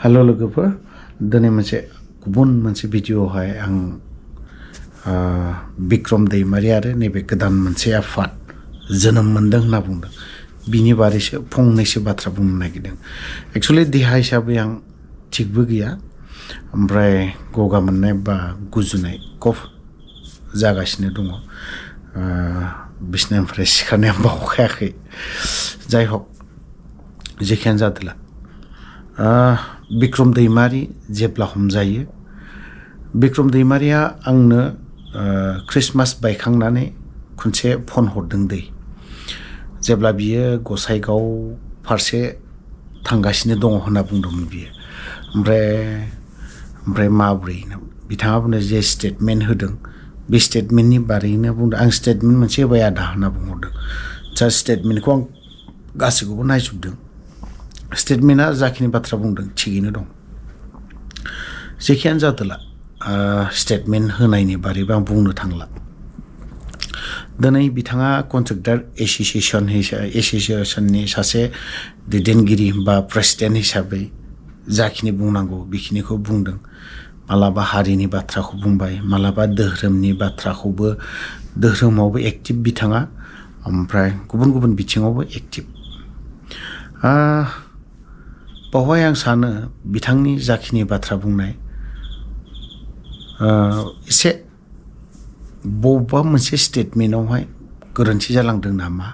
Hello लोगोफोर दिनै गुबुन मोनसे भिडिअआवहाय आं बिक्रम दैमारी आरो नैबे गोदान मोनसे आफाद जोनोम मोनदों होनना बुंदों बिनि बारैसो फंनैसो बाथ्रा बुंनो नागिरदों। एक्चुअली देहा हिसाबै आं थिगबो गैया ओमफ्राय गगा मोननाय बा गुजुनाय कफ जागासिनो दङ। बिसनानिफ्राय सिखारनाया बावखायाखै। जाय हक जेखियानो जादोला बिक्रम दैमारी जेब्ला हमजायो बिक्रम दैमारिया आंनो क्रिसमास बायखांनानै खनसे फन हरदों दै जेब्ला बियो गसाइगाव फारसे थांगासिनो दङ होनना बुंदोंमोन बियो। ओमफ्राय माब्रै बिथाङा बुंदों जे स्टेटमेन्ट होदों बे स्टेटमेन्टनि बारैनो बुंदों। आं स्टेटमेन्ट मोनसे होबाय आदा होनना बुंहरदों। जा स्टेटमेन्टखौ आं गासैखौबो नायजोबदों। स्टेटमेन्टआ जाखिनि बाथ्रा बुंदों थिगैनो दं। जेखियानो जादोला स्टेटमेन्ट होनायनि बारैबो आं बुंनो थांला। दिनै बिथाङा कन्ट्रेक्टर एसोसिएशननि सासे दैदेनगिरि बा प्रेसिडेन्ट हिसाबै जाखिनि बुंनांगौ बेखिनिखौ बुंदों। मालाबा हारिनि बाथ्राखौ बुंबाय, मालाबा धोरोमनि बाथ्राखौबो धोरोमावबो एक्टिभ बिथाङा, ओमफ्राय गुबुन गुबुन बिथिङावबो एक्टिभ। बावहाय आं सानो बिथांनि जाखिनि बाथ्रा बुंनाय एसे बबेबा मोनसे स्टेटमेन्टआवहाय गोरोन्थि जालांदों नामा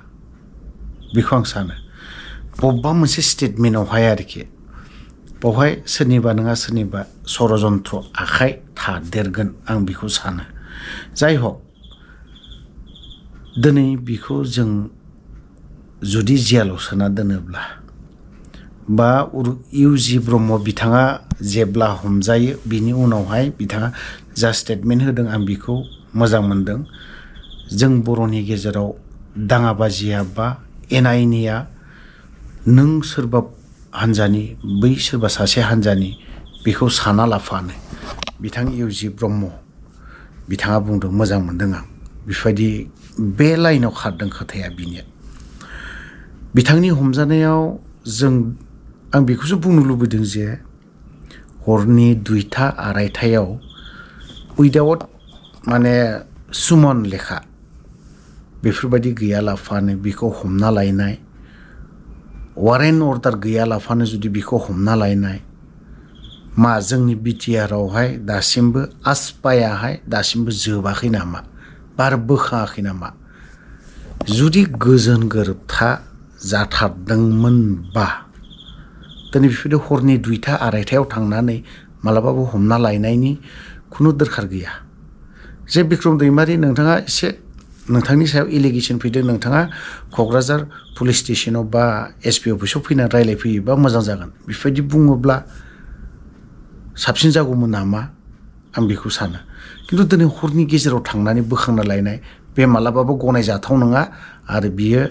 बेखौ आं सानो। बबेबा मोनसे स्टेटमेन्टआवहाय आरोखि बावहाय सोरनिबा नङा सोरनिबा षड़यन्त्र आखाइ थादेरगोन आं बेखौ सानो। जाय हक दिनै बिखौ जों जुदि जेलाव सोना दोनोब्ला बा इउजि ब्रह्म बिथाङा जेब्ला हमजायो बिनि उनावहाय बिथाङा जा स्टेटमेन्ट होदों आं बेखौ मोजां मोनदों। जों बर'नि गेजेराव दाङाबाजिया बा एना एनिया नों सोरबा हान्जानि बै सोरबा सासे हान्जानि बेखौ साना लाफानो बिथां इउजि ब्रह्म बिथाङा बुंदों मोजां मोनदों आं। बेबायदि बे लाइनाव खारदों खोथाया बिनिया। बिथांनि हमजानायाव आं बेखौसो बुंनो लुबैदों जे हरनि 2टा 2:30 उइदाउट सुमन लेखा बेफोरबायदि गैयालाफानो बिखौ हमना लायनाय, वारेन्ट अर्डार गैयालाफानो जुदि बिखौ हमना लायनाय मा जोंनि बिटिआरआवहाय दासिमबो आसपायाहाय दासिमबो जोबाखै नामा बार बोखाङाखै नामा? जुदि गोजोन गोरोबथा जाथारदोंमोनबा दिनै बेफोरबायदि हरनि 2टा 2:30 थांनानै मालाबाबो हमना लायनायनि खुनु दरखार गैया। जे बिक्रम दैमारी नोंथाङा एसे नोंथांनि सायाव एलिगेसन फैदों, नोंथाङा क'क्राझार पुलिस स्टेसनाव बा एसपि अफिसाव फैनानै रायज्लायफैयोबा मोजां जागोन। बेफोरबायदि बुङोब्ला साबसिन जागौमोन नामा आं बेखौ सानो। खिन्थु दिनै हरनि गेजेराव थांनानै बोखांना लायनाय बे मालाबाबो गनायजाथाव नङा आरो बियो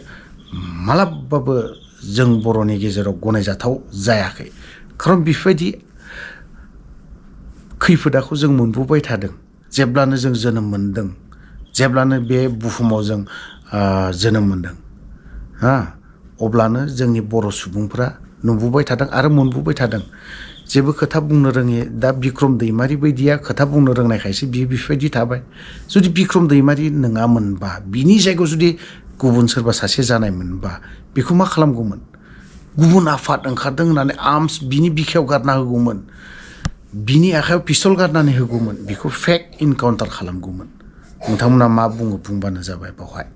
मालाबाबो जों बर'नि गेजेराव गनायजाथाव जायाखै। खारन बेफोरबायदि खैफोदाखौ जों मोनबोबाय थादों जेब्लानो जों जोनोम मोनदों, जेब्लानो बे बुहुमाव जों जोनोम मोनदों अब्लानो जोंनि बर' सुबुंफ्रा नुबोबाय थादों आरो मोनबोबाय थादों। जेबो खोथा बुंनो रोङि दा बिक्रम दैमारी बायदिया खोथा बुंनो रोंनायखायसो बियो बेफोरबायदि थाबाय। जुदि बिक्रम दैमारी नङामोनबा बिनि जायगायाव जुदि गुबुन सोरबा सासे जानायमोनबा बेखौ मा खालामगौमोन? गुबुन आफाद ओंखारदों होननानै आर्मस बिनि बिखायाव गारना होगौमोन, बिनि आखायाव पिस्तल गारनानै होगौमोन, बेखौ फेक इनकाउन्टार खालामगौमोन। नोंथांमोना मा बुङो बुंबानो जाबाय बावहाय।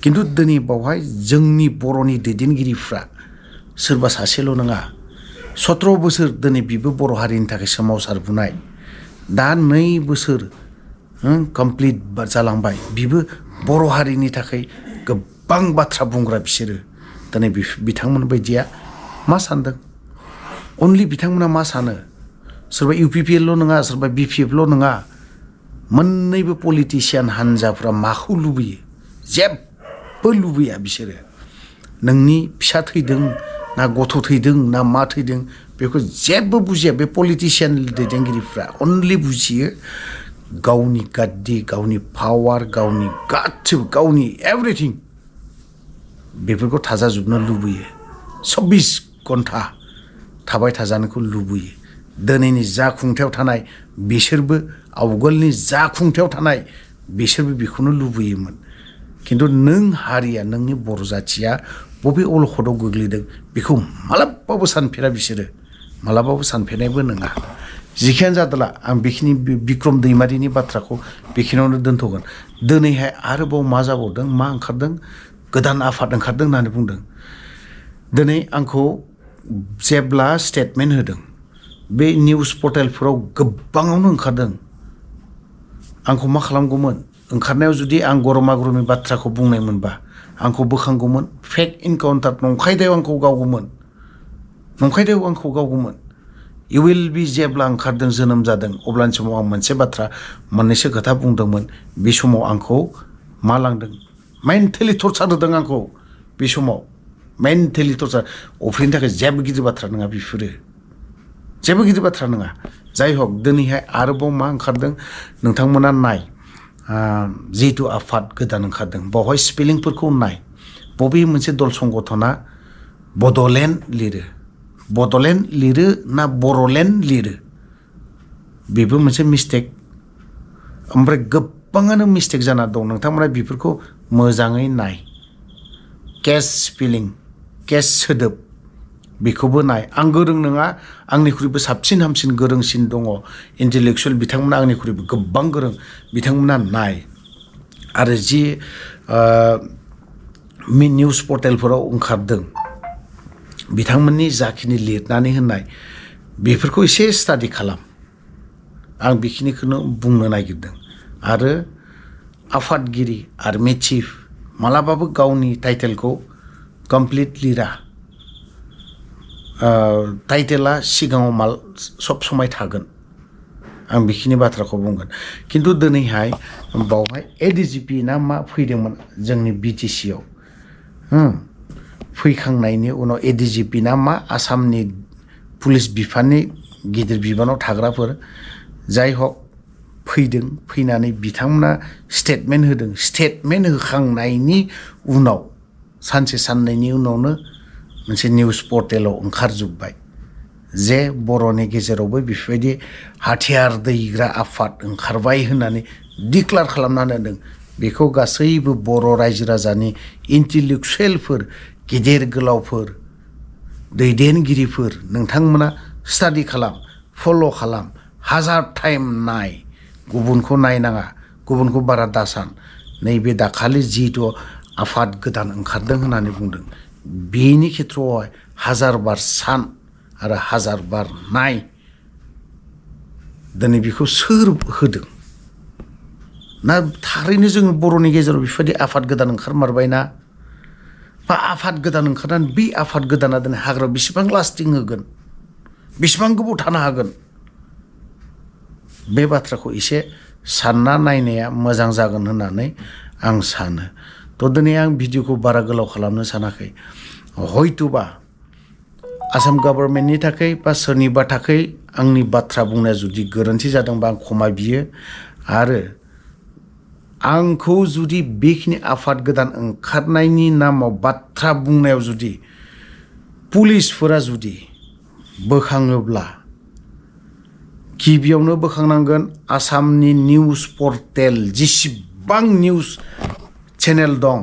खिन्थु दिनै बावहाय जोंनि बर'नि दैदेनगिरिफ्रा सोरबा सासेल' नङा, 17 बोसोर दिनै बिबो बर' हारिनि थाखाय सोमावसारबोनाय, दा 2 बोसोर कमप्लिट जालांबाय, बिबो बर' हारिनि थाखाय गोबां बाथ्रा बुंग्रा बिसोरो। दिनै बिथांमोन बायदिया मा सानदों? अनलि बिथांमोना मा सानो? सोरबा इउपिपिएलल' नङा, सोरबा बिपिएफल' नङा, मोननैबो पलिटिसियान हान्जाफ्रा माखौ लुबैयो? जेबो लुबैया बिसोरो। नोंनि फिसा थैदों ना गथ' थैदों ना मा थैदों बेखौ जेबो बुजिया बे पलिटिसियान दैदेनगिरिफ्रा। अनलि बुजियो गावनि गाद्दि, गावनि पावार, गावनि गासिबो गावनि एभ्रिथिं बेफोरखौ थाजाजोबनो लुबैयो। 24 घन्टा थाबाय थाजानोखौ लुबैयो दिनैनि जा खुंथायाव थानाय बिसोरबो आवगोलनि जा खुंथायाव थानाय बिसोरबो बेखौनो लुबैयोमोन खिन्थु नों हारिया नोंनि बर' जाथिया बबे अलखदाव गोग्लैदों बेखौ मालाबाबो सानफेरा बिसोरो मालाबाबो सानफेरनायबो नङा जिखियानो जादोला आं बेखिनि बिक्रम दैमारिनि बाथ्राखौ बेखिनियावनो दोनथ'गोन दिनैहाय आरोबाव मा जाबावदों मा ओंखारदों गोदान आफाद ओंखारदों होननानै बुंदों दिनै आंखौ जेब्ला स्टेटमेन्ट होदों बे निउस पर्टेलफोराव गोबाङावनो ओंखारदों आंखौ मा खालामगौमोन ओंखारनायाव जुदि आं गरमा गरमि बाथ्राखौ बुंनाय मोनबा आंखौ बोखांगौमोन फेक इनकाउन्टार नंखायदायाव आंखौ गावगौमोन इउ विल बि जेब्ला ओंखारदों जोनोम जादों अब्लानि समाव आं मोनसे बाथ्रा मोननैसो खोथा बुंदोंमोन बे समाव आंखौ मा लांदों मेन्टेलि टर्चार होदों आंखौ बे समाव मेन्टेलि टर्चार अफ्रिनि थाखाय जेबो गिदिर बाथ्रा नङा बेफोरो जेबो गिदिर बाथ्रा नङा जाय हक दिनैहाय आरोबाव मा ओंखारदों नोंथांमोना नाय जिहेतु आफाद गोदान ओंखारदों बावहाय स्पेलिंफोरखौ नाय बबे मोनसे दल संगठना बड'लेण्ड लिरो ना बर'लेण्ड लिरो बेबो मोनसे मिस्टेक ओमफ्राय गोबाङानो मिस्टेक जाना दं नोंथांमोना बेफोरखौ मोजाङै नाय केस स्पेलिं केस सोदोब बेखौबो नाय आं गोरों नङा आंनिख्रुइबो साबसिन हामसिन गोरोंसिन दङ इन्टेलेक्सुवेल बिथांमोना आंनिख्रुइबो गोबां गोरों बिथांमोना नाय आरो जि निउस पर्टेलफोराव ओंखारदों बिथांमोननि जाखिनि लिरनानै होनाय बेफोरखौ एसे स्टाडि खालाम आं बेखिनिखौनो बुंनो नागिरदों आरो आफादगिरि आर्मि चिफ मालाबाबो गावनि टाइटेलखौ कमप्लिट लिरा टाइटेला सिगाङाव सब समाय थागोन आं बेखिनि बाथ्राखौ बुंगोन खिन्थु दिनैहाय बावहाय एडिजिपि ना मा फैदोंमोन जोंनि बिटिसियाव फैखांनायनि उनाव एडिजिपि ना मा आसामनि पुलिस बिफाननि गिदिर बिबानाव थाग्राफोर जाय हक फैदों फैनानै बिथांमोना स्टेटमेन्ट होदों स्टेटमेन्ट होखांनायनि उनाव सानसे साननैनि उनावनो मोनसे निउस पर्टेलाव ओंखारजोब्बाय जे बर'नि गेजेरावबो बेफोरबायदि हाथियार दैग्रा आफाद ओंखारबाय होननानै डिक्लार खालामनानै होदों बेखौ गासैबो बर' रायजो राजानि इन्टेलेक्सुवेलफोर गेदेर गोलावफोर दैदेनगिरिफोर नोंथांमोना स्टाडि खालाम फल' खालाम हाजार टाइम नाय गुबुनखौ नायनाङा गुबुनखौ बारा दासान नैबे दाखालि जिहेतु आफाद गोदान ओंखारदों होननानै बुंदों बेनि खेथ्रआवहाय हाजार बार सान आरो हाजार बार नाय दिनै बेखौ सोर होदों ना थारैनो जोङो बर'नि गेजेराव बेफोरबायदि आफाद गोदान ओंखारमारबायना बा आफाद गोदान ओंखारनानै बे आफाद गोदाना दिनै हाग्रायाव बेसेबां लास्टिं होगोन बेसेबां गोबाव थानो हागोन बे बाथ्राखौ एसे सानना नायनाया मोजां जागोन होननानै आं सानो थ' दिनै आं भिडिअखौ बारा गोलाव खालामनो सानाखै हयतुबा आसाम गभर्नमेन्टनि थाखाय बा सोरनिबा थाखाय आंनि बाथ्रा बुंनाया जुदि गोरोन्थि जादोंबा आं क्षमा बियो आरो आंखौ जुदि बेखिनि आफाद गोदान ओंखारनायनि नामाव बाथ्रा बुंनायाव जुदि पुलिसफोरा जुदि बोखाङोब्ला गिबियावनो बोखांनांगोन आसामनि निउस पर्टेल जेसेबां निउस चेनेल दं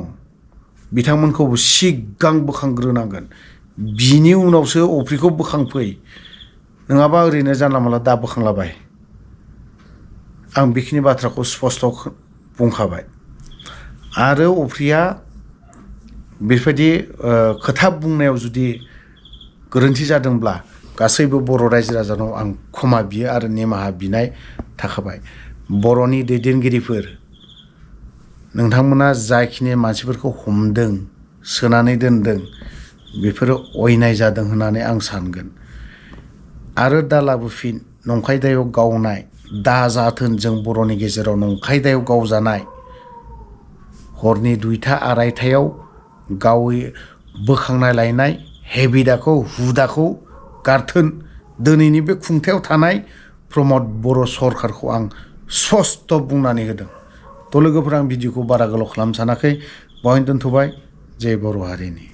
बिथांमोनखौ सिगां बोखांग्रोनांगोन बिनि उनावसो अफ्रिखौ बोखांफै नङाबा ओरैनो जानला मोनला दा बोखांलाबाय आं बेखिनि बाथ्राखौ स्पष्ट बुंखाबाय आरो अफ्रिया बेबायदि खोथा बुंनायाव जुदि गोरोन्थि जादोंब्ला गासैबो बर' रायजो राजानाव आं क्षमा बियो आरो निमाहा बिनाय थाखाबाय बर'नि दैदेनगिरिफोर नोंथांमोना जाखिनि मानसिफोरखौ हमदों सोनानै दोनदों बेफोरो अयनाय जादों होननानै आं सानगोन आरो दा लाबोफिन नंखाय दायाव गावनाय दाजाथों जों बर'नि गेजेराव नंखाय दायाव गावजानाय हरनि 2टा आरायथायाव गावै बोखांनाय लायनाय हेबिटखौ हुदाखौ गारथों दिनैनि बे खुंथायाव थानाय प्रमद बर' सरकारखौ आं स्पष्ट बुंनानै होदों थ' लोगोफोर आं भिडिअखौ बारा गोलाव खालामनो सानाखै बहायनो दोनथ'बाय जय बर' हारिनि